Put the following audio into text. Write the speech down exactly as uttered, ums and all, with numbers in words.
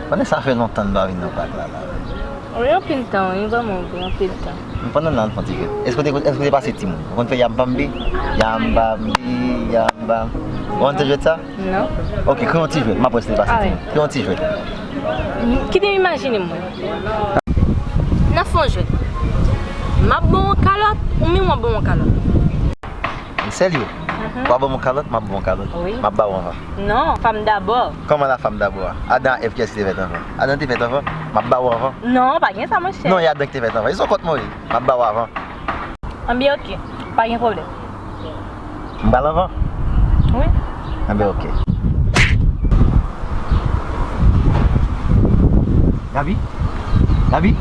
Pandan sa fè lontan n pa vin nan pak la, la. Wi, anpil tan, wi, vrèman, wi, anpil tan. Men pandan nan, fè yon ti jwèt. Èske w te, èske w te pase timoun? Ou konn fè yam pam bi? Yam pam bi, yam pam. Ou konn te jwèt sa? Non. Ok, kreye yon ti jwèt. M ap wè si w te pase timoun. Kreye yon ti jwèt. Kite m imajine mwen. N ap fè yon jwèt. M ap ba w yon kalòt, ou menm w ap ba m yon kalòt. M serye. W ap ban m yon kalòt, m ap ba w yon kalòt. Wi. M ap ba w anvan. Non, femme d'abord. Kòman la femme d'abord a? Adan a Èv kiyès ki te fèt anvan? Adan te fèt anvan? M ap ba w anvan. Non, pa gen sa, monchè. Non, e Adan ki te fèt anvan. E se yon kont mwen ye. M ap ba w avan. Anbyen, ok. Pa gen pwoblèm. M pral anvan. Wi. Anbyen, ok. Gaby? Gaby?